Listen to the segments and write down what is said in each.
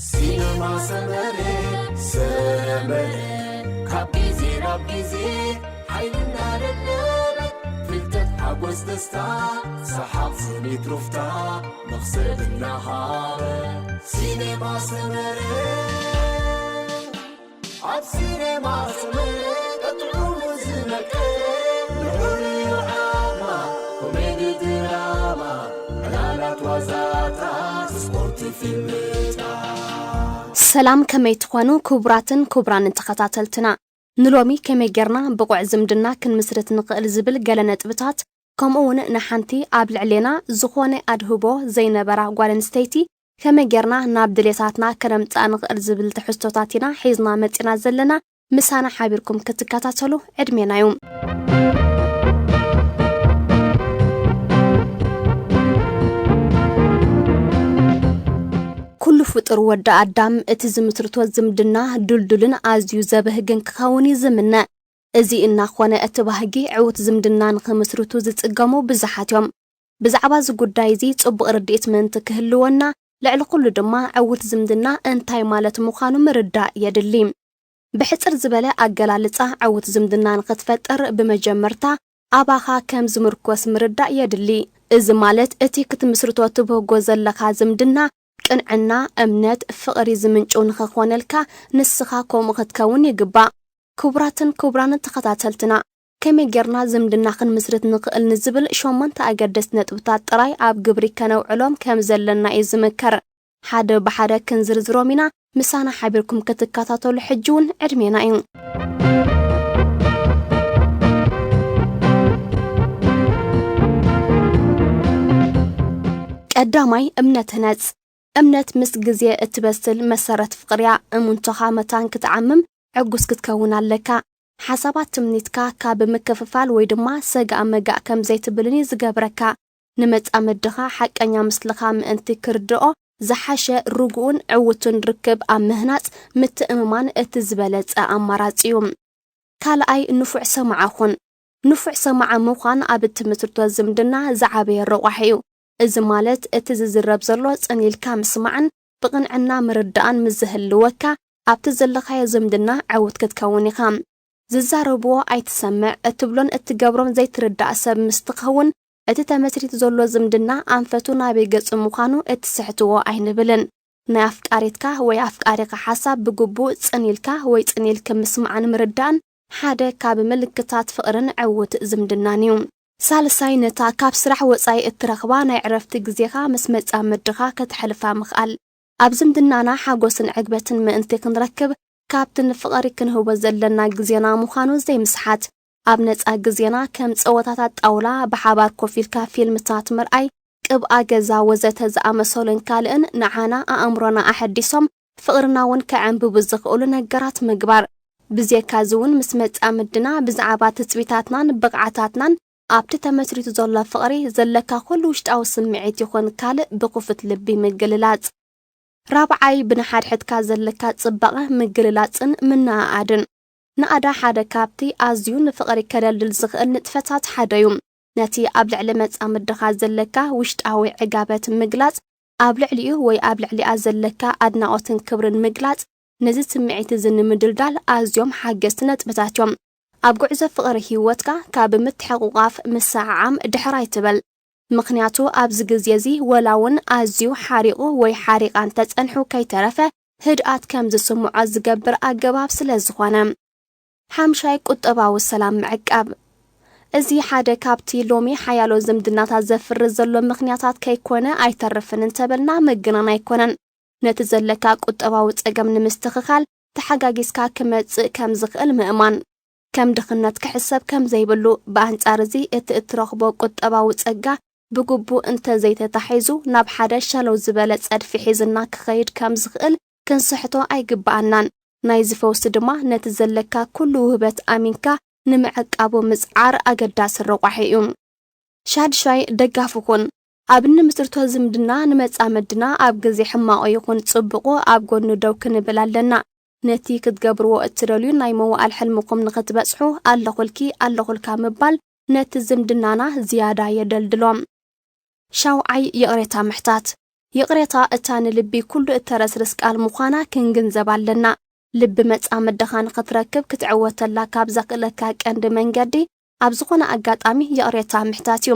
ሲነማ ሰመረ፣ ሰመረ፣ ካብ ግዜ ናብ ግዜ ሓይልና ለበበ፣ ፍልጠት ሓጎስ ደስታ፣ ሰሓቕ ስኒት ሩፍታ፣ መኽሰብ እናሃበ። ሲነማ ሰመረ፣ ኣብ ሲነማ ሰመረ፣ ጥዑሙ ዝመቀረ፣ ንዑ ዓማ፣ ኮሜዲ ድራማ፣ ዕላላት ዋዛታት፣ ስፖርት ፊልምታት። ሰላም፣ ከመይ ትኾኑ ክቡራትን ክቡራንን ተኸታተልትና? ንሎሚ ከመይ ጌርና ብቑዕ ዝምድና ክንምስርት ንኽእል ዝብል ገለ ነጥብታት፣ ከምኡ እውን ንሓንቲ ኣብ ልዕሌና ዝኾነ ኣድህቦ ዘይነበራ ጓል ኣንስተይቲ ከመይ ጌርና ናብ ድሌታትና ከነምጽኣ ንኽእል ዝብል ትሕዝቶታት ኢና ሒዝና መጺና ዘለና። ምሳና ሓቢርኩም ክትከታተሉ ዕድሜና እዩ። ኩሉ ፍጡር ወዲ ኣዳም እቲ ዝምስርቶ ዝምድና ድልዱልን ኣዝዩ ዘብህግን ክኸውን እዩ ዝምነ። እዚ እናኾነ እቲ ባህጊ ዕዉት ዝምድና ንኽምስርቱ ዝጽገሙ ብዙሓት እዮም። ብዛዕባ እዚ ጉዳይ እዚ ጽቡቕ ርድኢት ምእንቲ ክህልወና፣ ልዕሊ ኩሉ ድማ ዕዉት ዝምድና እንታይ ማለት ምዃኑ ምርዳእ የድሊ። ብሕጽር ዝበለ ኣገላልጻ፣ ዕዉት ዝምድና ንኽትፈጥር ብመጀመርታ ኣባኻ ከም ዝምርኮስ ምርዳእ የድሊ። እዚ ማለት እቲ ክትምስርቶ ትብህጎ ዘለኻ ዝምድና ቅንዕና፣ እምነት፣ ፍቕሪ ዝምንጭው ንኽኾነልካ ንስኻ ከምኡ ክትከውን ይግባእ። ክቡራትን ክቡራንን ተኸታተልትና፣ ከመይ ጌርና ዝምድና ክንምስርት ንኽእል ንዝብል ሸሞንተ ኣገደስቲ ነጥብታት ጥራይ ኣብ ግብሪ ከነውዕሎም ከም ዘለና እዩ ዝምከር። ሓደ ብሓደ ክንዝርዝሮም ኢና። ምሳና ሓቢርኩም ክትከታተሉ ሕጂ እውን ዕድሜና እዩ። ቀዳማይ፣ እምነት ህነጽ። እምነት ምስ ግዜ እትበስል መሰረት ፍቕሪ እያ። እሙንቶኻ መታን ክትዓምም ዕጉስ ክትከውን ኣለካ። ሓሳባት ትምኒትካ ካብ ምክፍፋል ወይ ድማ ሰጋእ መጋእ ከም ዘይትብልን እዩ ዝገብረካ። ንመጻምድኻ ሓቀኛ ምስልኻ ምእንቲ ክርድኦ፣ ዝሓሸ ርጉእን ዕዉትን ርክብ ኣብ ምህናጽ ምትእምማን እቲ ዝበለጸ ኣማራጺ እዩ። ካልኣይ፣ ንፉዕ ሰማዒ ኩን። ንፉዕ ሰማዒ ምዃን ኣብ እትምስርቶ ዝምድና ዝዓበየ ረቋሒ እዩ። እዚ ማለት እቲ ዝዝረብ ዘሎ ጽን ኢልካ ምስማዕን ብቕንዕና ምርዳእን ምስ ዝህልወካ፣ ኣብቲ ዘለኻዮ ዝምድና ዕዉት ክትከውን ኢኻ። ዝዛረብዎ ኣይትሰምዕ፣ እትብሎን እትገብሮን ዘይትርዳእ ሰብ ምስ ትኸውን፣ እቲ ተመስሪቱ ዘሎ ዝምድና ኣንፈቱ ናበይ ገጹ ምዃኑ እትስሕትዎ ኣይንብልን። ናይ ኣፍቃሪትካ ወይ ኣፍቃሪኻ ሓሳብ ብግቡእ ጽን ኢልካ ወይ ጽን ኢልኪ ምስማዕን ምርዳእን ሓደ ካብ ምልክታት ፍቕርን ዕዉት ዝምድናን እዩ። ሳልሳይ፣ ነታ ካብ ስራሕ ወጻኢ እትረኽባ ናይ ዕረፍቲ ግዜኻ ምስ መጻምድኻ ከተሕልፋ ምኽኣል። ኣብ ዝምድናና ሓጎስን ዕግበትን ምእንቲ ክንረክብ፣ ካብቲ ንፍቕሪ ክንህቦ ዘለና ግዜና ምዃኑ ዘይምስሓት። ኣብ ነጻ ግዜና ከም ጸወታታት ጣውላ፣ ብሓባር ኮፍ ኢልካ ፊልምታት ምርኣይ፣ ቅብኣ ገዛ ወዘተ ዝኣመሰሉን ካልእን ንዓና ኣእምሮና ኣሐዲሶም ፍቕርና እውን ከዐንብቡ ዝኽእሉ ነገራት ምግባር። ብዜካ እዚ እውን ምስ መጻምድና ብዛዕባ ትጽቢታትናን ብቕዓታትናን ኣብቲ ተመስሪቱ ዘሎ ፍቕሪ ዘለካ ኩሉ ውሽጣዊ ስምዒት ይኹን ካልእ ብኽፉት ልቢ ምግልላጽ። ራብዓይ፣ ብንሓድሕድካ ዘለካ ጽባቐ ምግልላጽን ምንኣኣድን። ናእዳ ሓደ ካብቲ ኣዝዩ ንፍቕሪ ከደልድል ዝኽእል ንጥፈታት ሓደ እዩ። ነቲ ኣብ ልዕሊ መጻምድኻ ዘለካ ውሽጣዊ ዕጋበት ምግላጽ፣ ኣብ ልዕሊኡ ወይ ኣብ ልዕሊኣ ዘለካ ኣድናቖትን ክብርን ምግላጽ፣ ነዚ ስምዒት እዚ ንምድልዳል ኣዝዮም ሓገዝቲ ነጥብታት እዮም። ኣብ ጉዕዞ ፍቕሪ ህይወትካ ካብ ምትሕቑቓፍ፣ ምስዕዓም ድሕር ኣይትበል። ምኽንያቱ ኣብዚ ግዜ እዚ ወላ እውን ኣዝዩ ሓሪቑ ወይ ሓሪቓ እንተጸንሑ ከይተረፈ ህድኣት ከም ዝስምዖ ዝገብር ኣገባብ ስለ ዝኾነ። ሓምሻይ፣ ቁጠባዊ ሰላም ምዕቃብ። እዚ ሓደ ካብቲ ሎሚ ሓያሎ ዝምድናታት ዘፍሪ ዘሎ ምኽንያታት ከይኮነ ኣይተርፍን እንተበልና ምግናን ኣይኮነን። ነቲ ዘለካ ቁጠባዊ ጸገም ንምስትኽኻል ተሓጋጊዝካ ክመጽእ ከም ዝኽእል ምእማን። ከም ድኽነት ክሕሰብ ከም ዘይብሉ፣ ብኣንጻር እዚ እቲ እትረኽቦ ቁጠባዊ ጸጋ ብግቡእ እንተ ዘይተታሒዙ ናብ ሓደ ሸለው ዝበለ ጸድፊ ሒዝና ክኸይድ ከም ዝኽእል ክንስሕቶ ኣይግብኣናን። ናይዚ ፈውሲ ድማ ነቲ ዘለካ ኩሉ ውህበት ኣሚንካ ንምዕቃቡ ምጽዓር ኣገዳሲ ረቋሒ እዩ። ሻድሻይ፣ ደጋፊ ኩን። ኣብ እንምስርቶ ዝምድና ንመጻምድና ኣብ ግዜ ሕማቑ ይኹን ጽቡቑ ኣብ ጎኑ ደው ክንብል ኣለና። ነቲ ክትገብርዎ እትደልዩ ናይ መዋእል ሕልምኹም ንኽትበጽሑ ኣለኹልኪ ኣለኹልካ ምባል ነቲ ዝምድናና ዝያዳ የደልድሎ። ሻውዓይ፣ ይቕሬታ ምሕታት። ይቕሬታ እታ ንልቢ ኩሉ እተረስርስ ቃል ምዃና ክንግንዘብ ኣለና። ልቢ መጻምድኻ ንኽትረክብ ክትዕወተላ ካብ ዘኽእለካ ቀንዲ መንገዲ፣ ኣብ ዝኾነ ኣጋጣሚ ይቕሬታ ምሕታት እዩ።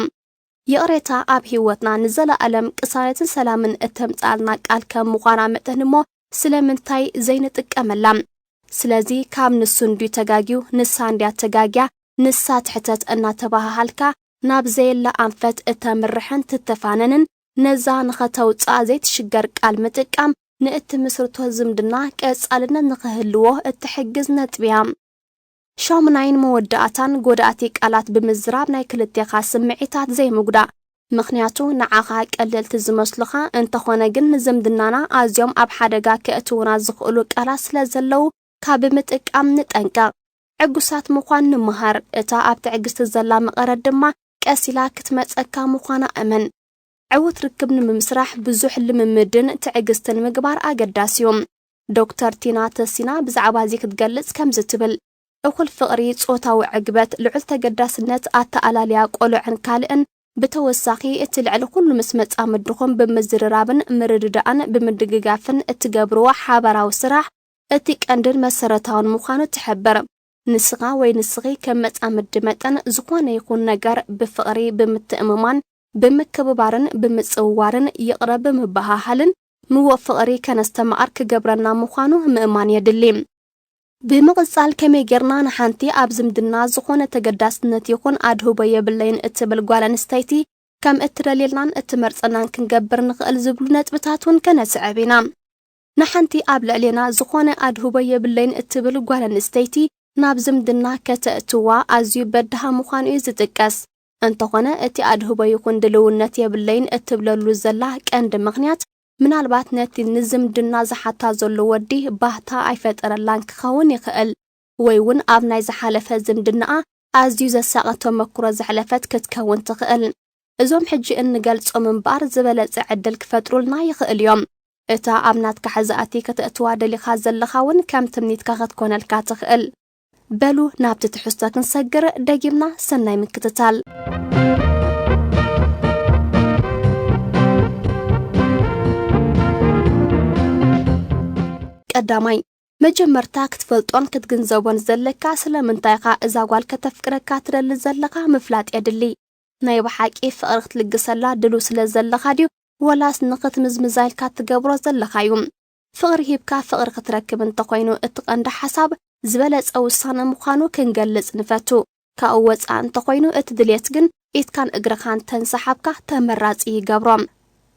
ይቕሬታ ኣብ ህይወትና ንዘለኣለም ቅሳነትን ሰላምን እተምጽኣልና ቃል ከም ምዃና መጠን እሞ፣ ስለምንታይ ዘይንጥቀመላ? ስለዚ ካብ ንሱ እንድዩ ተጋግዩ፣ ንሳ እንድያ ተጋግያ፣ ንሳ ትሕተት እናተባሃሃልካ፣ ናብ ዘየለ ኣንፈት እተምርሕን ትተፋነንን፣ ነዛ ንኸተውጽኣ ዘይትሽገር ቃል ምጥቃም፣ ንእትምስርቶ ዝምድና ቀጻልነት ንኽህልዎ እትሕግዝ ነጥቢ እያ። ሻሙናይን መወዳእታን፣ ጎዳእቲ ቃላት ብምዝራብ ናይ ክልቴኻ ስምዒታት ዘይምጉዳእ። ምኽንያቱ ንዓኻ ቀለልቲ ዝመስሉኻ እንተኾነ ግን ንዝምድናና ኣዝዮም ኣብ ሓደጋ ከእትዉና ዝኽእሉ ቃላት ስለ ዘለዉ ካብ ምጥቃም ንጠንቀቕ። ዕጉሳት ምዃን ንምሃር። እታ ኣብ ትዕግስቲ ዘላ መቐረት ድማ ቀስ ኢላ ክትመጸካ ምዃና እመን። ዕዉት ርክብ ንምምስራሕ ብዙሕ ልምምድን ትዕግስትን ምግባር ኣገዳሲ እዩ። ዶክተር ቲና ተሲና ብዛዕባ እዚ ክትገልጽ ከምዚ ትብል፣ እኹል ፍቕሪ፣ ጾታዊ ዕግበት፣ ልዑል ተገዳስነት፣ ኣተኣላልያ ቆልዑን ካልእን፣ ብተወሳኺ እቲ ልዕሊ ኩሉ ምስ መጻምድኹም ብምዝርራብን ምርድዳእን ብምድግጋፍን እትገብርዎ ሓባራዊ ስራሕ እቲ ቀንድን መሰረታውን ምዃኑ ትሕብር። ንስኻ ወይ ንስኺ ከም መጻምዲ መጠን ዝኾነ ይኹን ነገር ብፍቕሪ፣ ብምትእምማን፣ ብምክብባርን ብምጽውዋርን ይቕረ ብምበሃሃልን ምውቕ ፍቕሪ ከነስተማቕር ክገብረና ምዃኑ ምእማን የድሊ። ብምቕጻል ከመይ ጌርና ንሓንቲ ኣብ ዝምድና ዝኾነ ተገዳስነት ይኹን ኣድህቦ የብለይን እትብል ጓል ኣንስተይቲ ከም እትደልየልናን እትመርጸናን ክንገብር ንኽእል ዝብሉ ነጥብታት እውን ከነስዕብ ኢና። ንሓንቲ ኣብ ልዕሌና ዝኾነ ኣድህቦ የብለይን እትብል ጓል ኣንስተይቲ ናብ ዝምድና ከተእትዋ ኣዝዩ በድሃ ምዃኑ እዩ ዝጥቀስ። እንተኾነ እቲ ኣድህቦ ይኹን ድልውነት የብለይን እትብለሉ ዘላ ቀንዲ ምኽንያት ምናልባት ነቲ ንዝምድና ዝሓታ ዘሎ ወዲ ባህታ ኣይፈጠረላን ክኸውን ይኽእል፣ ወይ እውን ኣብ ናይ ዝሓለፈ ዝምድናኣ ኣዝዩ ዘሳቐ ተመክሮ ዘሕለፈት ክትከውን ትኽእል። እዞም ሕጂ እንገልጾም እምበኣር ዝበለጸ ዕድል ክፈጥሩልና ይኽእል እዮም። እታ ኣብ ናትካ ሕዛእቲ ከተእትዋ ደሊኻ ዘለኻ እውን ከም ትምኒትካ ክትኮነልካ ትኽእል። በሉ ናብቲ ትሕዝቶ ክንሰግር፣ ደጊምና ሰናይ ምክትታል። ቀዳማይ፣ መጀመርታ ክትፈልጦን ክትግንዘቦን ዘለካ ስለምንታይ ኢኻ እዛ ጓል ከተፍቅረካ ትደሊ ዘለኻ ምፍላጥ የድሊ። ናይ ብሓቂ ፍቕሪ ክትልግሰላ ድሉው ስለ ዘለኻ ድዩ፣ ወላስ ንኽትምዝምዛ ኢልካ ትገብሮ ዘለኻ እዩ? ፍቕሪ ሂብካ ፍቕሪ ክትረክብ እንተኾይኑ እቲ ቀንዲ ሓሳብ፣ ዝበለጸ ውሳነ ምዃኑ ክንገልጽ ንፈቱ። ካብኡ ወጻኢ እንተኾይኑ እቲ ድልየት ግን ኢድካን እግርኻን ተንሰሓብካ ተመራጺ ይገብሮ።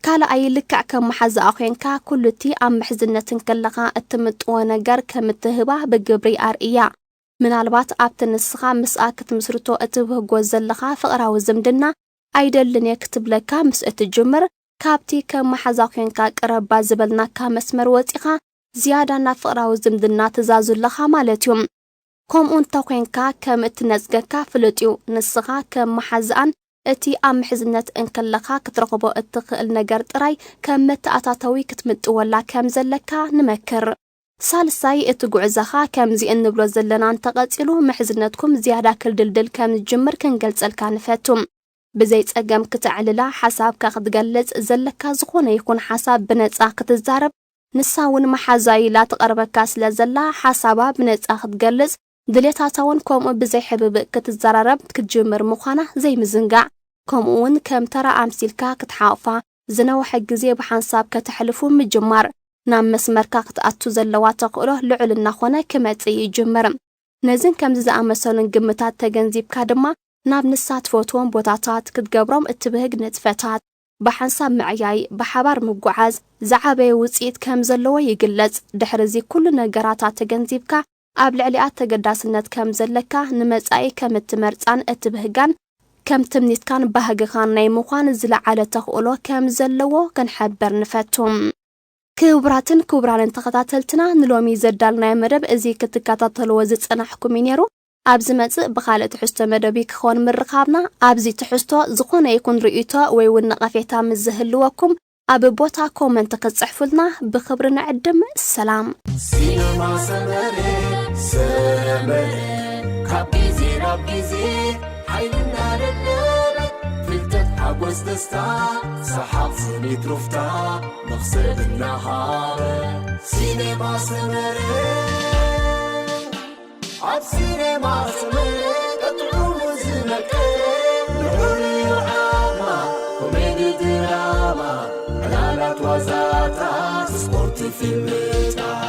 ካልኣይ፣ ልክዕ ከም መሓዛኣ ኾይንካ ኩሉ እቲ ኣብ ምሕዝነት እንከለኻ እትምጥዎ ነገር ከም እትህባ ብግብሪ ኣርእያ። ምናልባት ኣብቲ ንስኻ ምስኣ ክትምስርቶ እትብህጎ ዘለኻ ፍቕራዊ ዝምድና ኣይደልን እየ ክትብለካ ምስ እትጅምር፣ ካብቲ ከም መሓዛ ኾይንካ ቅረባ ዝበልናካ መስመር ወጺኻ ዝያዳ ናብ ፍቕራዊ ዝምድና ትዛዙ ኣለኻ ማለት እዩ። ከምኡ እንተኾይንካ ከም እትነጽገካ ፍሉጥ እዩ። ንስኻ ከም መሓዛኣን እቲ ኣብ ምሕዝነት እንከለኻ ክትረኽቦ እትኽእል ነገር ጥራይ ከም መተኣታተዊ ክትምጥወላ ከም ዘለካ ንመክር። ሳልሳይ፣ እቲ ጉዕዞኻ ከምዚ እንብሎ ዘለና እንተቐጺሉ፣ ምሕዝነትኩም ዝያዳ ክልድልድል ከም ዝጅምር ክንገልጸልካ ንፈቱ። ብዘይ ጸገም ክተዕልላ፣ ሓሳብካ ክትገልጽ፣ ዘለካ ዝኾነ ይኹን ሓሳብ ብነጻ ክትዛረብ፣ ንሳ እውን መሓዛይ ኢላ ትቐርበካ ስለ ዘላ፣ ሓሳባ ብነጻ ክትገልጽ፣ ድሌታታ እውን ከምኡ ብዘይ ሕብብእ ክትዘራረብ ክትጅምር ምዃና ዘይምዝንጋዕ። ከምኡ እውን ከም ተራ ኣምሲልካ ክትሓቑፋ፣ ዝነውሐ ግዜ ብሓንሳብ ከተሕልፉ ምጅማር፣ ናብ መስመርካ ክትኣቱ ዘለዋ ተኽእሎ ልዑል እናኾነ ክመጽእ ይጅምር። ነዝን ከምዚ ዝኣመሰሉን ግምታት ተገንዚብካ ድማ፣ ናብ ንሳ ትፈትዎም ቦታታት፣ ክትገብሮም እትብህግ ንጥፈታት፣ ብሓንሳብ ምዕያይ፣ ብሓባር ምጉዓዝ፣ ዝዓበየ ውጽኢት ከም ዘለዎ ይግለጽ። ድሕሪ እዚ ኩሉ ነገራታ ተገንዚብካ፣ ኣብ ልዕሊኣ ተገዳስነት ከም ዘለካ፣ ንመጻኢ ከም እትመርጻን እትብህጋን፣ ከም ትምኒትካን ባህግኻን ናይ ምዃን ዝለዓለ ተኽእሎ ከም ዘለዎ ክንሕብር ንፈቱ። ክቡራትን ክቡራንን ተኸታተልትና፣ ንሎሚ ዘዳልናዮ መደብ እዚ ክትከታተልዎ ዝጸናሕኩም እዩ ነይሩ። ኣብ ዝመጽእ ብኻልእ ትሕዝቶ መደብ ክኸውን ምርኻብና። ኣብዚ ትሕዝቶ ዝኾነ ይኹን ርእይቶ ወይ እውን ነቐፌታ ምስ ዝህልወኩም፣ ኣብ ቦታ ኮመንት ክትጽሕፉልና ብኽብሪ ንዕድም። ሰላም። ሲነማ ሰመረ፣ ሰመረ፣ ካብ ግዜ ናብ ግዜ ሓይሊ እናደለበ፣ ፍልጠት ሓጎ ወስደስታ ሰሓቕ ስኒት ሩፍታ መኽሰብ እናሃበ ሲኔማ ሰመረ ኣብ ሲኔማ ሰመረ ቀጥዑሙ ዝመቀ ንዑሪ ዓማ ኮሜዲ ድራማ ዕላላት ዋዛታት ስፖርት ፊልምታት